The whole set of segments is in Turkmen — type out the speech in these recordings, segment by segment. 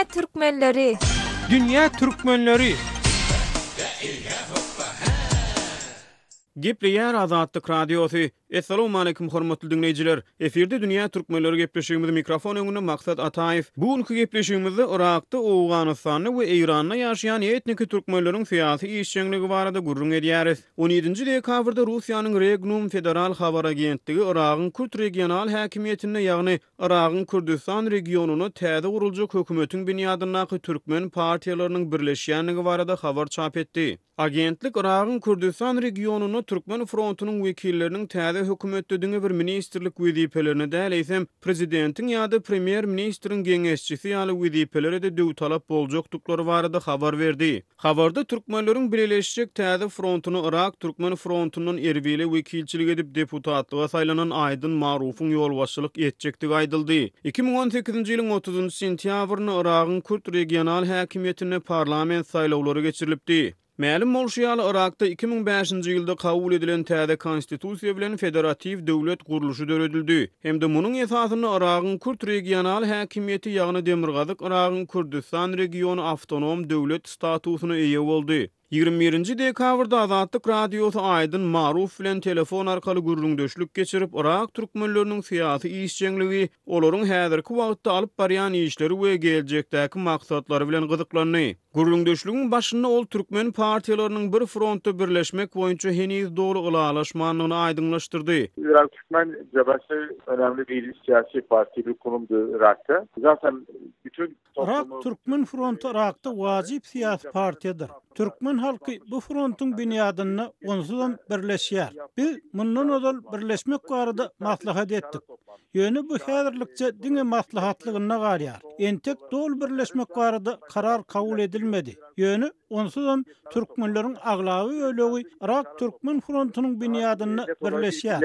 Dünýä türkmenleri! Dünýä türkmenleri! Gepleýär Azatlyk Radiosy. Essalawmaleýkim hormatly diňleýjiler! Efirde Dünýä türkmenleri gepleşigimiz mikrofon öňünde Maksat Ataýew. Bu günki gepleşigimizde Yrakda, Owganystanda we Eýranda ýaşaýan etniki türkmenleriň syýasy işjeňligi barada gürrüň edýäris. On ýedinji dekabrda Russiýanyň Regnum federal habar agentligi Yragyň kürt regional häkimiýetinde ýagny Yragyň Kürdüstan regionynda täze guruljak hökümetiň binýadyndaky türkmen partiýalarynyň birleşýändigi barada habar çap etdi. Agentlik Yragyň Kürdüstan regionynda türkmen frontunyň wekilleriniň täze hökümetde diňe bir ministrlik wezipelerine däl, eýsem, prezidentiň ýa-da premýer-ministriň geňeşçisi ýaly wezipelere-de döwtalap boljakdyklary barada habar berdi. Habarda türkmenleriň bileleşjek täze frontuny Yrak türkmen frontundan Erbile wekilçilik edip deputatlyga saýlanan Aýdyn Marufyň ýolbaşçylyk etjekdigi aýdyldy. 2018-nji ýylyň otuzynjy sentýabrynda Yragyň kürt regional häkimiýetinde parlament saýlawlary geçirilipdi. Mälim bolşy ýaly, Yrakda 2005-nji ýylda kabul edilen täze konstitusiýa bilen federatiw döwlet gurluşy döredildi hem-de munuň esasynda Yragyň kürt regional häkimiýeti, ýagny Demirgazyk Yragyň Kürdüstan regiony awtonom döwlet statusyna eýe boldy. 21 nji dekabrda Azatlyk Radiosy Aýdyn Maruf bilen telefon arkaly gürrüňdeşlik geçirip, yrak türkmenleriniň syýasy işjeňligi, olaryň häzirki wagtda alyp barýan işleri we geljekdäki maksatlary bilen gyzyklandy. Gürrüňdeşligiň başynda ol türkmen partiýalarynyň bir frontda birleşmek boýunça heniz doly ylalaşmandygyny aýdyňlaşdyrdy. Yrak Türkmen Jebhesi önemli bir siyasi parti, bir kurumdu Irakda. Zaten bütün Yrak Türkmen fronty Yrakda wajyp syýasy partiýadyr. Türkmen halky bu frontuň binýadynda onsuzam birleşýär. Biz mundan ozal birleşmek barada maslahat etdik. Ýöne bu häzirlikçe diňe maslahatlygynda galýar. Entek doly birleşmek barada karar kabul edilmedi. Ýöne onsuzam türkmenleriň aglaba bölegi Yrak Türkmen frontunyň binýadynda birleşýär.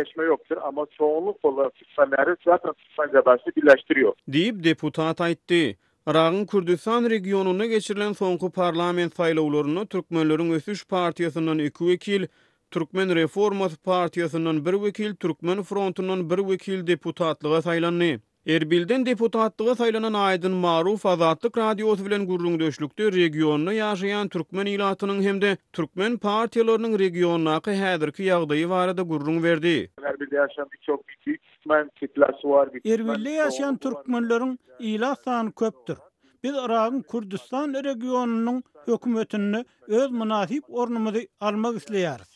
Diýip, deputat aýtdy. Yragyň Kürdüstan regionynda geçirilen soňky parlament saýlawlarynda Türkmenleriň ösüş partiýasyndan iki wekil, Türkmen reformasy partiýasyndan bir wekil, Türkmen frontundan bir wekil deputatlyga saýlandy. Erbilden deputatlyga saýlanan Aýdyn Maruf Azatlyk Radiosy bilen gürrüňdeşlikde regionda ýaşaýan türkmen ilatynyň hem-de türkmen partiýalarynyň regiondaky häzirki ýagdaýy barada gürrüň berdi. Erbilde ýaşaýan birçok türkmen kitlesi bar. Erbilde ýaşaýan türkmenleriň ilat sany köpdür. Biz Yragyň Kürdüstan regionynyň hökümetinde öz mynasyp ornumyzy almak isleýäris.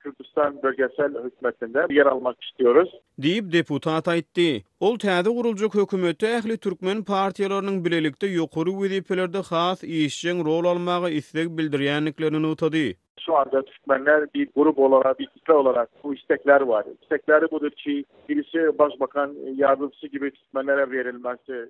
Kürdüstan bölgesel hökümetinde ýer almak istiyoruz. Diýip, deputat aýtdy. Ol täze guruljak hökümetde ähli türkmen partiýalarynyň bilelikde ýokary wezipelerde has işjeň rol almaga isleg bildirýändiklerini nygtady. Şu anda türkmenler bir grup olarak, bir kitle olarak bu istekler bar. İstekleri budur ki, birisi başbakan yardımcısı gibi türkmenlere verilmesi.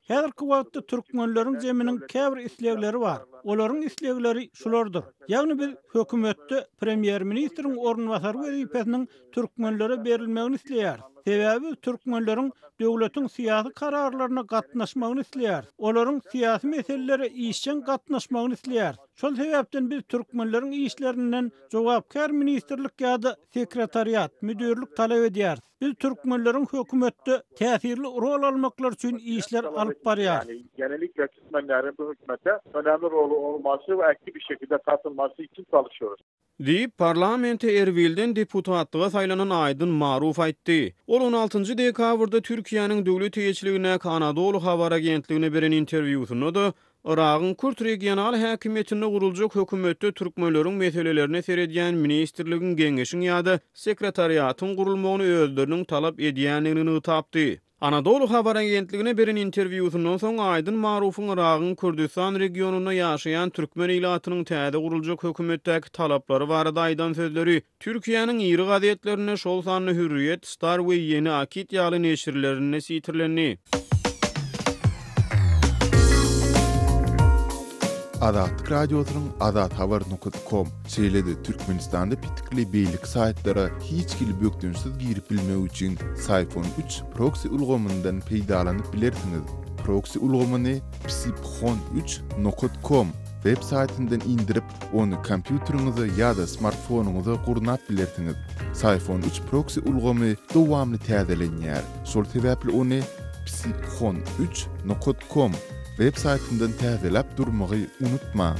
Häzirki wagtda türkmenleriň zeminiň käbir islegleri bar. Olaryň islegleri şulardyr. Ýagny biz hökümetde premýer-ministriň orunbasary wezipesiniň türkmenlere berilmegini isleýäris. Sebäbi biz türkmenleriň döwletiň syýasy kararlaryna gatnaşmagyny isleýäris. Olaryň syýasy meselelere işjeň gatnaşmagyny isleýäris. Şol sebäpden biz türkmenleriň işlerinden jogapkär ministrlik ýa-da sekretariat, müdirlik talap edýäris. Biz türkmenleriň hökümetde täsirli rol almaklary üçin işler alyp barýarys. Genellikle türkmenlerin bu hökümete önemli rolü olmasy we aktif bir şekilde katılmasy için çalışıyoruz. Diýip, parlamente Erbilden deputatlyga saýlanan Aýdyn Maruf aýtdy. Ol on altynjy dekabrda Türkiýäniň döwlet eýeçiligindäki Anadolu habar agentligine beren interwýusynda-da Yragyň kürt regional häkimiýetinde guruljak hökümetde türkmenleriň meselelerine seredýän ministrligiň, geňeşiň ýa-da sekretariatyň gurulmagyny özleriniň talap edýändigini nygtapdy. Anadolu habar agentligine beren interwýusyndan soň Aýdyn Marufyň Yragyň Kürdüstan regionynda ýaşaýan türkmen ilatynyň täze guruljak hökümetdäki talaplary barada aýdan sözleri Türkiýäniň iri gazetlerinde, şol sanda Hürriýet, Star we Ýeni Akit ýaly neşirlerinde sitirlendi. Azatlyk Radiosynyň azathabar nokat kom, şeýle-de Türkmenistanda petikli beýleki saýtlara hiç hili bökdençsiz girip bilmek üçin Syphon üç proksi ulgamyndan peýdalanyp bilersiňiz. Proksi ulgamyny psiphon üç nokat kom web saýtyndan indirip, Ony kompýuteriňize ýa-da smartfonyňyza gurnap bilersiňiz. Syphon üç proksi ulgamy dowamly täzelenýär. Şol sebäpli ony psiphon üç nokat kom. web saýtyndan täzeläp durmagy unutmaň.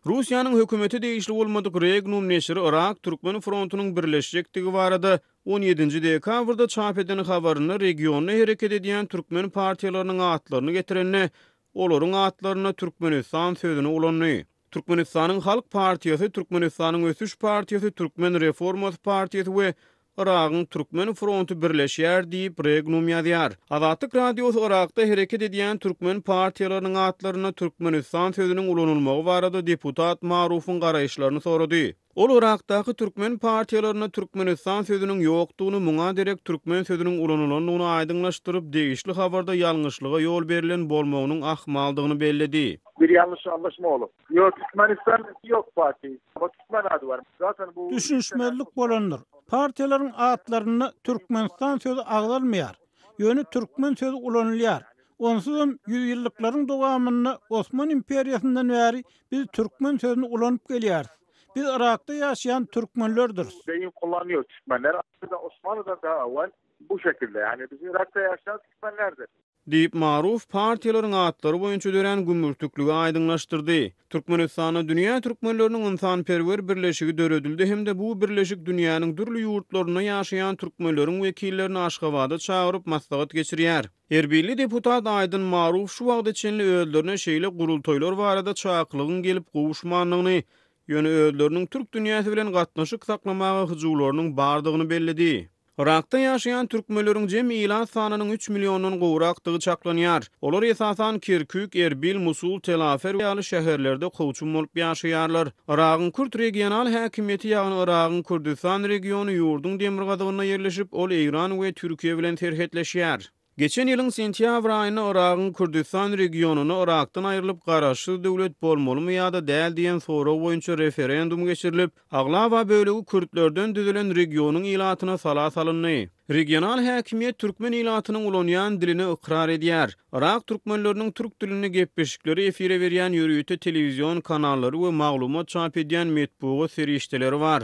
Russiýanyň hökümete degişli bolmadyk Regnum neşiri Yrak türkmen frontunyň birleşjekdigi barada on ýedinji dekabrda çap eden habarynda regionda hereket edýän türkmen partiýalarynyň atlaryny getirende, olaryň atlarynda Türkmenistan sözüni ulandy. Türkmenistanyň Halk partiýasy, Türkmenistanyň Ösüş partiýasy, Türkmen reformasy partiýasy we Yragyň Türkmen fronty birleşýär diýip, Regnum ýazýar. Azatlyk Radiosy Yrakda hereket edýän türkmen partiýalarynyň atlarynda Türkmenistan sözüniň ulanylmagy barada deputat Marufyň garaýyşlaryny sorady. Ol Yrakdaky türkmen partiýalarynda Türkmenistan sözüniň ýokdugyny, muňa derek türkmen sözüniň ulanylandygyny aýdyňlaşdyryp, degişli habarda ýalňyşlyga ýol berlen bolmagynyň ahmaldygyny belledi. Bir ýalňyş anlaşma olup. Ýok Türkmenistan ýok parti. Ama Türkmen ady bar. Zaten bu Düşünişmezlik bolandyr. Partiýalaryň atlarynda Türkmenistan sözi agzalmaýar. Ýöne türkmen sözi ulanylýar. Onsuzam ýüzýyllyklaryň dowamynda Osman imperiýasyndan bäri biz türkmen sözüni ulanyp gelýäris. Biz Yrakda ýaşaýan türkmenlerdiris. Deyim kullanıyor Türkmenler. Aslında Osmanlı'dan daha evvel bu şekilde. Yani biz Irak'ta yaşayan Türkmenlerdir. Diýip, Maruf partiýalaryň atlary boýunça dörän gümürtikligi aýdyňlaşdyrdy. Türkmenistanda Dünýä türkmenleriniň ynsanperwer birleşigi döredildi hem-de bu birleşik dünýäniň dürli ýurtlarynda ýaşaýan türkmenleriň wekillerini Aşgabada çagyryp maslahat geçirýär. Erbilli deputat Aýdyn Maruf şu wagta çenli özlerine şeýle gurultaýlar barada çakylygyň gelip gowuşmandygyny, ýöne özleriniň türk dünýäsi bilen gatnaşyk saklamaga hyjuwlarynyň bardygyny belledi. Yrakda ýaşaýan türkmenleriň jemi ilat sanynyň üç milliondan gowrakdygy çaklanýar. Olar esasan Kirkük, Erbil, Musul, Telafer ýaly şäherlerde kowçum bolup ýaşaýarlar. Yragyň kürt regional häkimiýeti, ýagny Yragyň Kürdüstan regiony ýurduň demirgazygynda ýerleşip, ol Eýran we Türkiýe bilen serhetleşýär. Geçen ýylyň sentýabr aýynda Yragyň Kürdüstan regionynda Yrakdan aýrylyp garaşsyz döwlet bolmalymy ýa-da däl diýen sorag boýunça referendum geçirilip, aglaba bölegi kürtlerden düzülen regionyň ilatyna sala salyndy. Regional häkimiýet türkmen ilatynyň ulanýan dilini ykrar edýär. Yrak türkmenleriniň türk dilinde gepleşikleri efire berýän ýörite telewizion kanallary we maglumat çap edýän metbugat serişdeleri bar.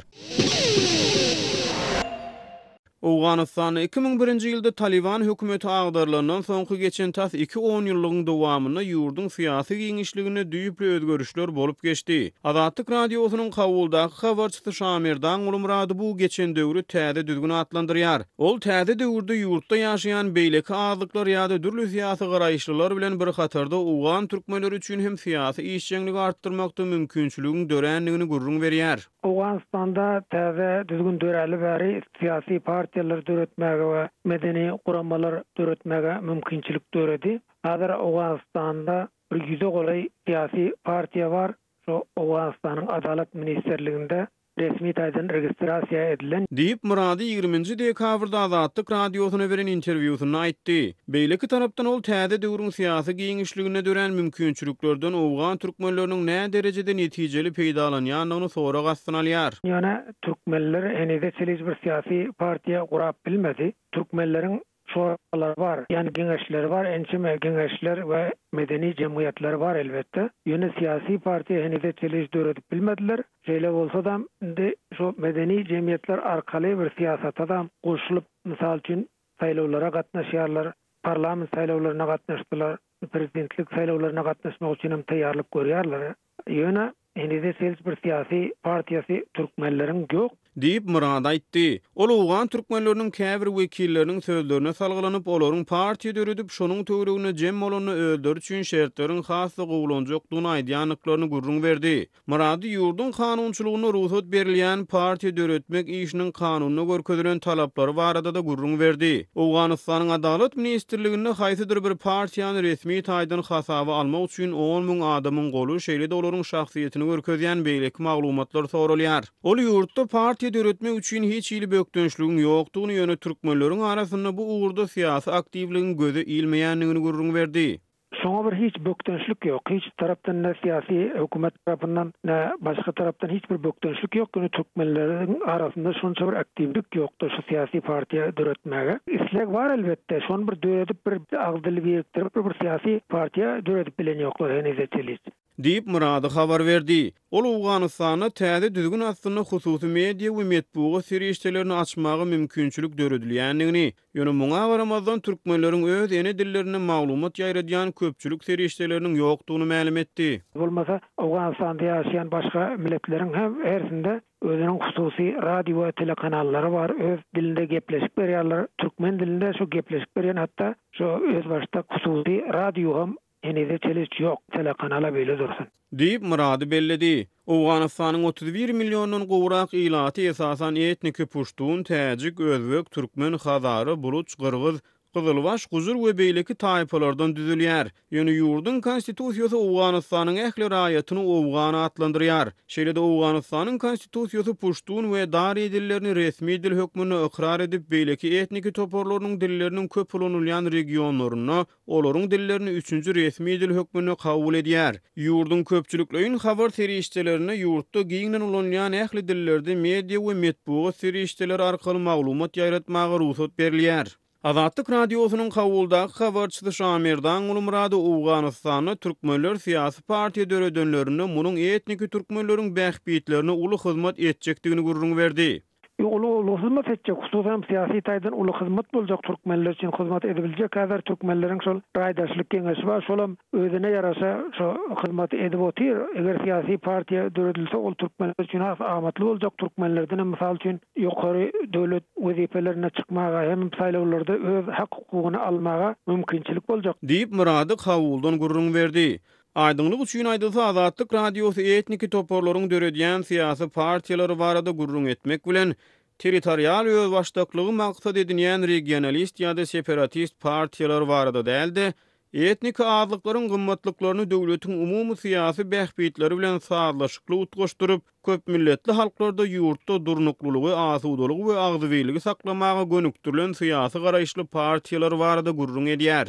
Owganystanda 2001-nji ýylda Talyban hökümeti agdarylandan soňky geçen tas iki onýyllygyň dowamynda ýurduň syýasy giňişliginde düýpli özgerişler bolup geçdi. Azatlyk Radiosynyň Kabuldaky habarçysy Şamerdan Gulumyrady bu geçen döwri täze düzgün atlandyrýar. Ol täze döwürde ýurtda ýaşaýan beýleki azlyklar ýa-da dürli syýasy garaýyşlylar bilen bir hatarda owgan türkmenleri üçin hem syýasy işjeňligi artdyrmakda mümkinçiligiň dörändigini gürrüň berýär. Owganystanda täze düzgün döräli bäri syýasy partiýalar döretmäge we medeni guramalar döretmäge mümkinçilik döredi. Häzir Owganystanda bir ýüze golaý syýasy partiýa bar. Şu Owganystanyň Adalat ministrliginde resmi taýdan registrasiýa edilen. Diýip, Myrady ýigriminji dekabrda Azatlyk Radiosyna beren interwýusynda aýtdy. Beýleki tarapdan ol täze döwrüň syýasy giňişliginde dörän mümkinçiliklerden owgan türkmenleriniň näderejede netijeli peýdalanýandygyny sorag astyna alýar. Ýöne türkmenler henize çenli bir syýasy partiýa gurap bilmedi. Türkmenleriň şoralary bar, ýagny geňeşleri bar, ençeme geňeşler we medeni jemgyýetleri bar elbetde. Ýöne syýasy partiýa henize çenli döredip bilmediler. Şeýle bolsadam indi şu medeni jemgyýetler arkaly bir syýasatadam goşulyp, mysal üçin saýlawlara gatnaşýarlar, parlament saýlawlaryna gatnaşdylar, prezidentlik saýlawlaryna gatnaşmak üçin hem taýýarlyk görýärler. Ýöne henize hiç bir syýasy partiýasy türkmenleriň ýok. Diýip, Myrady aýtdy. Ol owgan türkmenleriniň käbir wekilleriniň sözlerine salgylanyp, olaryň partiýa döredip, şonuň töwereginde jem bolanda özleri üçin şertleriň has-da gowulanjakdygyny aýdýandyklaryny gürrüň berdi. Myrady ýurduň kanunçylygynda rugsat berilýän partiýa döretmek işiniň kanunda görkezilen talaplary barada-da gürrüň berdi. Owganystanyň Adalat ministrliginde haýsydyr bir partiýany resmi taýdan hasaba almak üçin 10 müň adamyň goly, şeýle-de olaryň şahsyýetini görkezýän beýleki maglumatlar soralýar. Ol ýurtda partiýa döretmek üçin hiç hili bökdençligiň ýokdugyny, ýöne türkmenleriň arasynda bu ugurda syýasy aktiwligiň göze ilmeýändigini gürrüň berdi. Şoňa bir hiç bökdençlik ýok. Hiç tarapdan ne syýasy hökümet tarapyndan, ne başga tarapdan hiç bir bökdençlik ýok. Ýöne türkmenleriň arasynda şonça bir aktiwlik ýokda şu syýasy partiýa döretmäge. Isleg bar elbetde. Şony bir döredip bir agyz dili birikdirip bir syýasy partiýa döredip bilen ýoklar henize çenli. Diýip, Myrady habar berdi. Ol Owganystanda täze düzgün astynda hususy media we metbugat serişdelerini açmaga mümkinçilik döredilýändigini, ýöne muňa garamazdan türkmenleriň öz ene dillerinde maglumat ýaýradýan köpçülik serişdeleriniň ýokdugyny mälim etdi. Bolmasa, Owganystanda ýaşaýan başga milletleriň hem hersinde özüniň hususy radio we telekanallary bar, öz dilinde gepleşik berýärler. Türkmen dilinde şu gepleşik berýän hatda şu özbaşdak hususy radio hem Henize çeliç ýok, telekanala beýle dursun. Diýip, Myrady belledi. Owganystanyň 31 milliondan gowrak ilaty esasan etniki puştun, täjik, özbek, türkmen, hazara, buluç, gyrgyz, gyzylbaş, gujur we beýleki taýpalardan düzülýär. Ýöne ýurduň Konstitusiýasy Owganystanyň ähli raýatyny owgan atlandyrýar. Şeýle-de Owganystanyň Konstitusiýasy puştun we dari dillerini resmi dil hökmünde ykrar edip, beýleki etniki toparlarynyň dilleriniň köp ulanylýan regionlarynda olaryň dillerini üçünji resmi dil hökmünde kabul edýär. Ýurduň köpçülikleýin habar serişdelerine ýurtda giňden ulanylýan ähli dillerde media we metbugat serişdeleri arkaly maglumat ýaýratmaga rugsat berilýär. Azatlyk Radiosynyň Kabuldaky habarçysy Şamerdan Gulmyrady Owganystanda türkmenler syýasy partiýa döredenlerinde munuň etniki türkmenleriň bähbitlerine uly hyzmat etjekdigini gürrüň berdi. Uly uly hyzmat etjek, hususanam syýasy taýdan uly hyzmat boljak türkmenler üçin hyzmat edebiljek häzir türkmenleriň şol raýdaşlyk geňeşi bar şolam özüne ýaraşa şo hyzmaty edip otyr. Eger syýasy partiýa döredilse ol türkmenler üçin has amatly boljak türkmenlerdenem mysal üçin ýokary döwlet wezipelerine çykmaga hem saýlawlarda öz hak hukugyny almaga mümkinçilik boljak. Diýip, Myrady Kabuldan gürrüň berdi. Aýdyňlyk üçin aýdylsa, Azatlyk Radiosy etniki toparlaryň döredýän syýasy partiýalary barada gürrüň etmek bilen, territorial özbaşdaklygy maksat edinýän regionalist ýa-da separatist partiýalar barada däl-de, etniki azlyklaryň gymmatlyklaryny döwletiň umumy syýasy bähbitleri bilen sazlaşykly utgaşdyryp, Köpmilletli halklarda ýurtda durnuklylygy, asudalygy we agzybirligi saklamaga gönükdirilen syýasy garaýyşly partiýalar barada gürrüň edýär.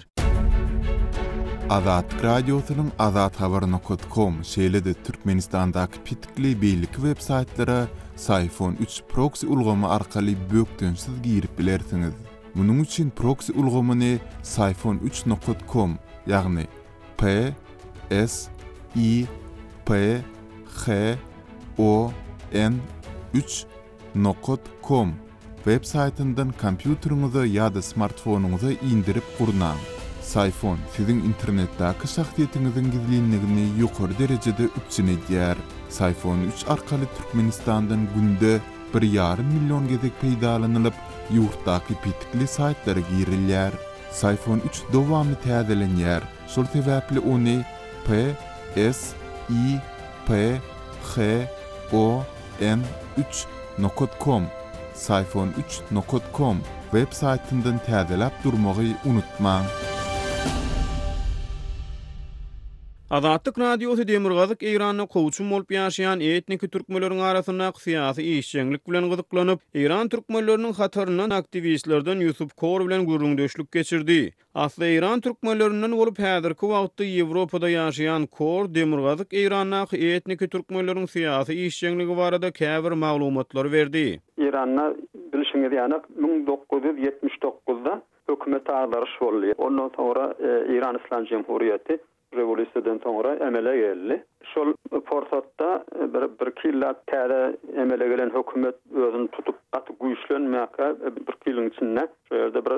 Azatlyk Radiosynyň Azathabar nokat kom, şeýle-de Türkmenistandaky petikli beýleki web saýtlara Syfon üç proksi ulgamy arkaly bökdençsiz girip bilersiňiz. Munuň üçin proksi ulgamyny Syfon üç nokat kom, ýagny P S I P H O N üç nokat kom web saýtyndan kompýuteriňize ýa-da smartfonyňyza indirip gurnaň. Syfon siziň internetdäki şahsyýetiňiziň gizlinligini ýokary derejede üpjün edýär. Syfon üç arkaly Türkmenistandan günde bir ýarym million gezek peýdalanylyp, ýurtdaky petikli saýtlara girilýär. Syfon üç dowamly täzelenýär, şol sebäpli ony P, S, I, P, H, O, N üç nokat kom, Syfon üç nokat kom, web saýtyndan täzeläp durmagy unutmaň. Azatlyk Radiosy Demirgazyk Eýranda kowçum bolup ýaşaýan etniki türkmenleriň arasyndaky syýasy işjeňlik bilen gyzyklanyp, eýran türkmenleriniň hataryndan aktiwistlerden Ýusup Kor bilen gürrüňdeşlik geçirdi. Asly eýran türkmenlerinden bolup, häzirki wagtda Ýewropada ýaşaýan Kor Demirgazyk Eýrandaky etniki türkmenleriň syýasy işjeňligi barada käbir maglumatlary berdi. Eýranda, bilşiňiz ýaly, 1979-da Hökümet agdaryş boldy. Ondan soňra Eýran Yslam Jemhuriýeti rewolýusiýadan soňra emele geldi. Şol pursatda bir birki ýyllap täze emele gelen hökümet özüni tutup gaty güýçlenmäkä birki ýylyň içinde şo ýerde bir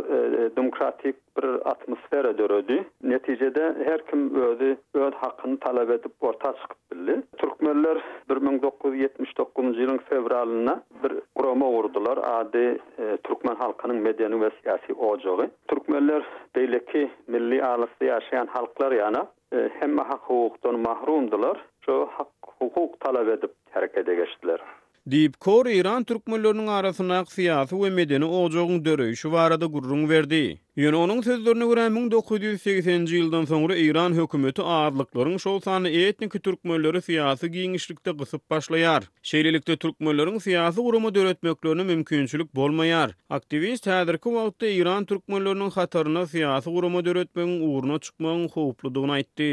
demokratik bir atmosfera döredi. Netijede her kim özi öz hakyny talap edip orta çykyp bildi. Türkmenler 1979-njy ýylyň fewralynda Bir gurama gurdular, ady Türkmen halkynyň medeni we syýasy ojagy. Türkmenler beýleki milli alysda ýaşaýan halklar ýaly hemme hak-hukukdan mahrumdylar. Şo hak-hukuk talap edip herekede geçdiler. Diýip, Kor eýran türkmenleriniň arasyndaky syýasy we medeni ojagyň döreýşi barada gürrüň berdi. Ýöne onuň sözlerine görä, 1980-nji ýyldan soňra eýran hökümeti azlyklaryň, şol sanda etniki türkmenleri syýasy giňişlikde gysyp başlaýar. Şeýlelikde, türkmenleriň syýasy gurama döretmeklerine mümkinçilik bolmaýar. Aktiwist häzirki wagtda eýran türkmenleriniň hatarynda syýasy gurama döretmegiň ugruna çykmagyň howpludygyny aýtdy.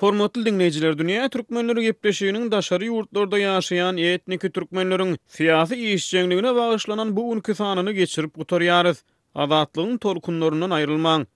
Hormatly diňleýjiler, Dünýä türkmenleri gepleşiginiň daşary ýurtlarda ýaşaýan etniki türkmenleriň syýasy işjeňligine bagyşlanan bu günki sanyny geçirip gutarýarys. Azatlygyň tolkunlaryndan aýrylmaň!